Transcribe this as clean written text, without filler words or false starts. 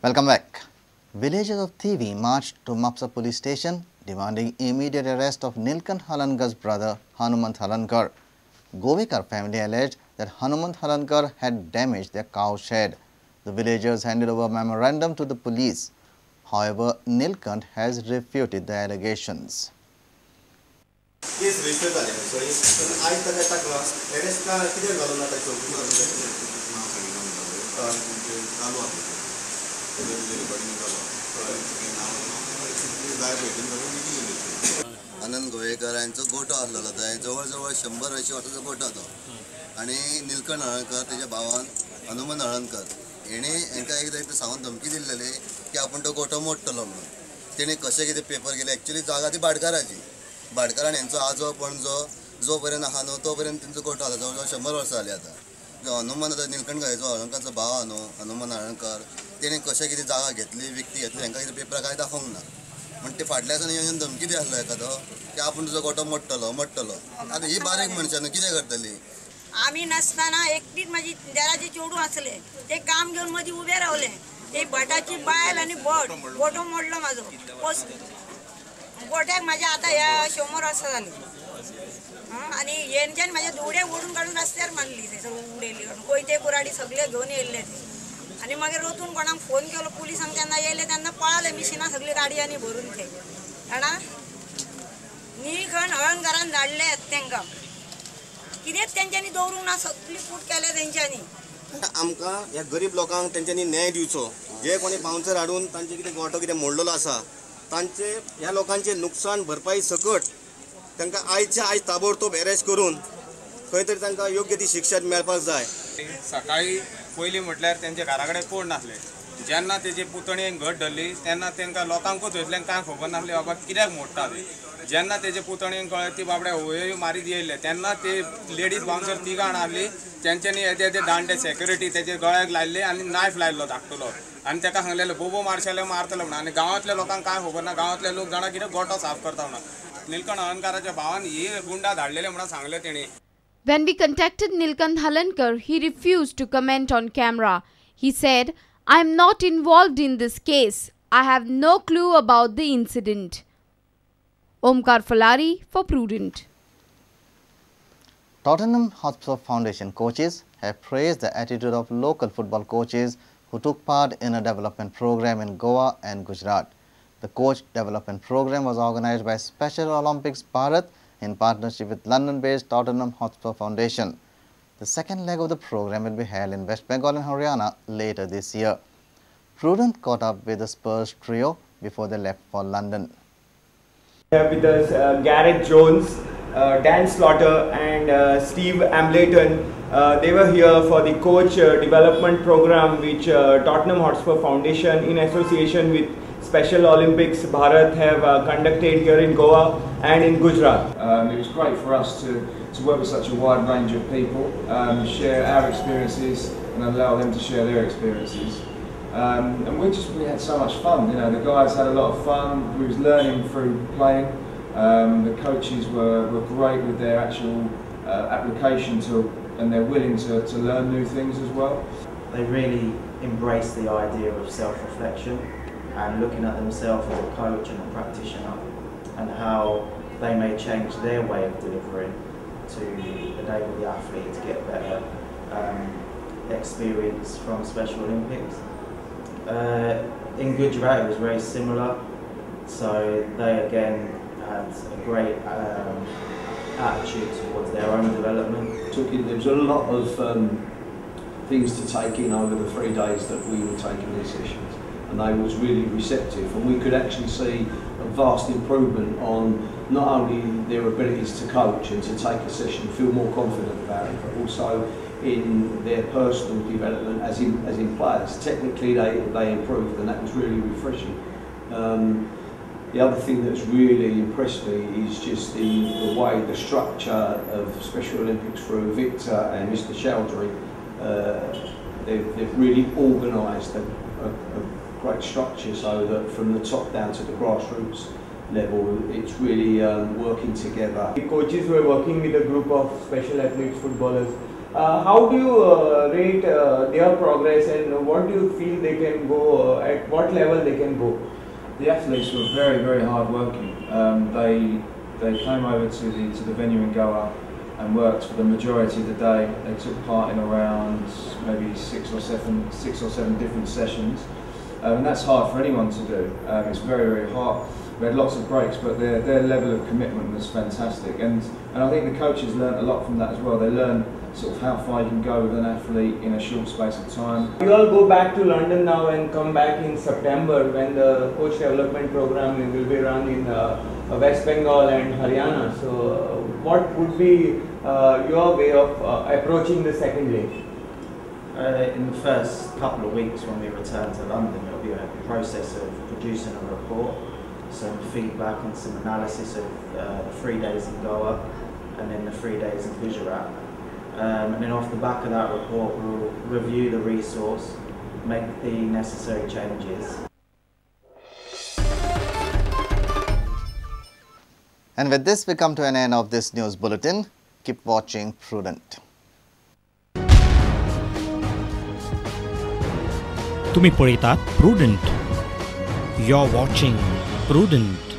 Welcome back. Villagers of Thivim marched to Mapsa police station demanding immediate arrest of Nilkanth Halankar's brother Hanumant Halankar. Govekar family alleged that Hanumant Halankar had damaged their cow shed. The villagers handed over a memorandum to the police. However, Nilkanth has refuted the allegations. Case register जाले so आयज ताका टाकला arrest कित्याक घालूं ना ताका चालू आसा आनंद गोवेकर हांचो गोठो आसलेलो थंय जवळ जवळ 100-180 वर्सांचो गोठो तो आनी निलकंठ हळणकर तेच्या भावान हनुमंत हळणकर हेणे हेंकां एकदां एकदां सांगून धमकी दिल्लेली की आपूण तो गोठो मोडटलो म्हणून. तेणें कशें कितें पेपर केले. एक्चुली जागा ती भाटकाराची. भाटकारान हेंचो आजो पणजो जो पर्यंत आहा न्हू तो पर्यंत तेंचो गोठो आसा. जवळ जवळ 100 वर्सां जालीं आतां. जो हनुमान आतां निलकंठ हळणकराचो भाव आहा न्हू हनुमान हळणकर तेणें कशें कितें जागा घेतली विकती घेतली हेंकां कितें पेपरां कांय दाखोवंक ना. म्हण ते फाटल्या दिसांनी येवन धमकी दी आसलो एखादो की आपूण तुजो गोठो मोडटलो मोडटलो. आतां ही बारीक मनशां न्हू कितें करतली. आमी नासतना एकटीच म्हाजी देराचे चेडूं आसलें ते काम घेवन मदीं उबें रावलें. ते भटाची बायल आनी भट गोठो मोडलो म्हाजो. गोठ्याक म्हाज्या आतां ह्या 100 वर्सां जालीं आनी हेंच्यान म्हाज्या दुडे ओडून काडून रस्त्यार मारली थंयसर उडयली काडून कोयते कुराडी सगळे घेवन येयल्ले ते. आनी मागीर वचून कोणाक फोन केलो पुलिसांक तेन्ना येयले तेन्ना पळाले मिशिनां सगळीं गाडयांनी भरून ते जाणा. निळखण हळणकरान धाडले तांकां कितेंच तेंच्यांनी दवरूंक ना सगळी फूट केल्या तेंच्यांनी. आमकां ह्या गरीब लोकांक तेंच्यांनी न्याय दिवचो. जे कोणी बाउन्सर हाडून तांचे कितें गोठो कितें मोडलेलो आसा तांचे ह्या लोकांचे नुकसान भरपाई सकट तांकां आयच्या आयज ताबडतोब अरेस्ट करून खंय तरी तांकां योग्य ती शिक्षा मेळपाक जाय. सकाळी पयलीं म्हटल्यार तेंच्या घरा कडेन कोण नासले. जेन्ना तेजे पुतणयेक घट धरली तेन्ना तांकां लोकांकूच थंयसल्यान कांय खबर नासलें बाबा कित्याक मोडटा ते. जेन्ना तेजे पुतणयेक कळ्ळें ती बाबड्या होयो मारीत येयल्ले तेन्ना ते लेडीज बाउन्सर तिगां जाणां आसली तेंच्यांनी येदे येदे दांडे सेक्युरिटी तेजे गळ्याक लायल्ले आनी नायफ लायल्लो धाकटुलो आनी ताका सांगलेलें बोबो मारशेले मारतलो म्हणून. आनी गांवांतल्या लोकांक कांय खबर ना. गांवांतले लोक जाणां कितें गोठो साफ करता म्हणून. निलकंठ हळणकाराच्या भावान ही गुंडा धाडलेले म्हणून सांगलें तेणी. When we contacted Nilkanth Halankar, he refused to comment on camera. He said, "I am not involved in this case. I have no clue about the incident." Omkar Falari for Prudent. Tottenham Hotspur Foundation coaches have praised the attitude of local football coaches who took part in a development program in Goa and Gujarat. The coach development program was organized by Special Olympics Bharat in partnership with London-based Tottenham Hotspur Foundation. The second leg of the program will be held in West Bengal and Haryana later this year. Prudent caught up with the Spurs trio before they left for London. We have with us Gareth Jones, Dan Slaughter and Steve Embleton. They were here for the coach development program which Tottenham Hotspur Foundation in association with Special Olympics Bharat have conducted here in Goa and in Gujarat. It was great for us to work with such a wide range of people, share our experiences and allow them to share their experiences. And we had so much fun, you know, the guys had a lot of fun, we was learning through playing. The coaches were great with their actual application to, and they're willing to learn new things as well. They really embrace the idea of self-reflection and looking at themselves as a coach and a practitioner and how they may change their way of delivering to enable the athlete to get better experience from Special Olympics. In Gujarat it was very similar, so they again had a great attitude towards their own development. There was a lot of things to take in over the 3 days that we were taking these sessions, and they was really receptive, and we could actually see a vast improvement on not only their abilities to coach and to take a session, feel more confident about it, but also in their personal development as in players. Technically they improved, and that was really refreshing. The other thing that's really impressed me is just the way the structure of Special Olympics through Victor and Mr. Chowdhury, they've really organised a great structure so that from the top down to the grassroots level, it's really working together. The coaches were working with a group of special athletes, footballers. How do you rate their progress, and what do you feel they can go, at what level they can go? The athletes were very, very hard working. They came over to the venue in Goa and worked for the majority of the day. They took part in around maybe six or seven different sessions, and that's hard for anyone to do. It's very, very hard. We had lots of breaks, but their level of commitment was fantastic, and I think the coaches learnt a lot from that as well. They learn sort of how far you can go with an athlete in a short space of time. You all go back to London now and come back in September when the coach development program will be run in West Bengal and Haryana. So what would be your way of approaching the second leg? In the first couple of weeks when we return to London, it'll be a process of producing a report, some feedback and some analysis of the 3 days in Goa and then the 3 days in Gujarat. And then off the back of that report, we'll review the resource, make the necessary changes. And with this, we come to an end of this news bulletin. Keep watching Prudent. तुम्ही पळयतात Prudent. You're watching Prudent.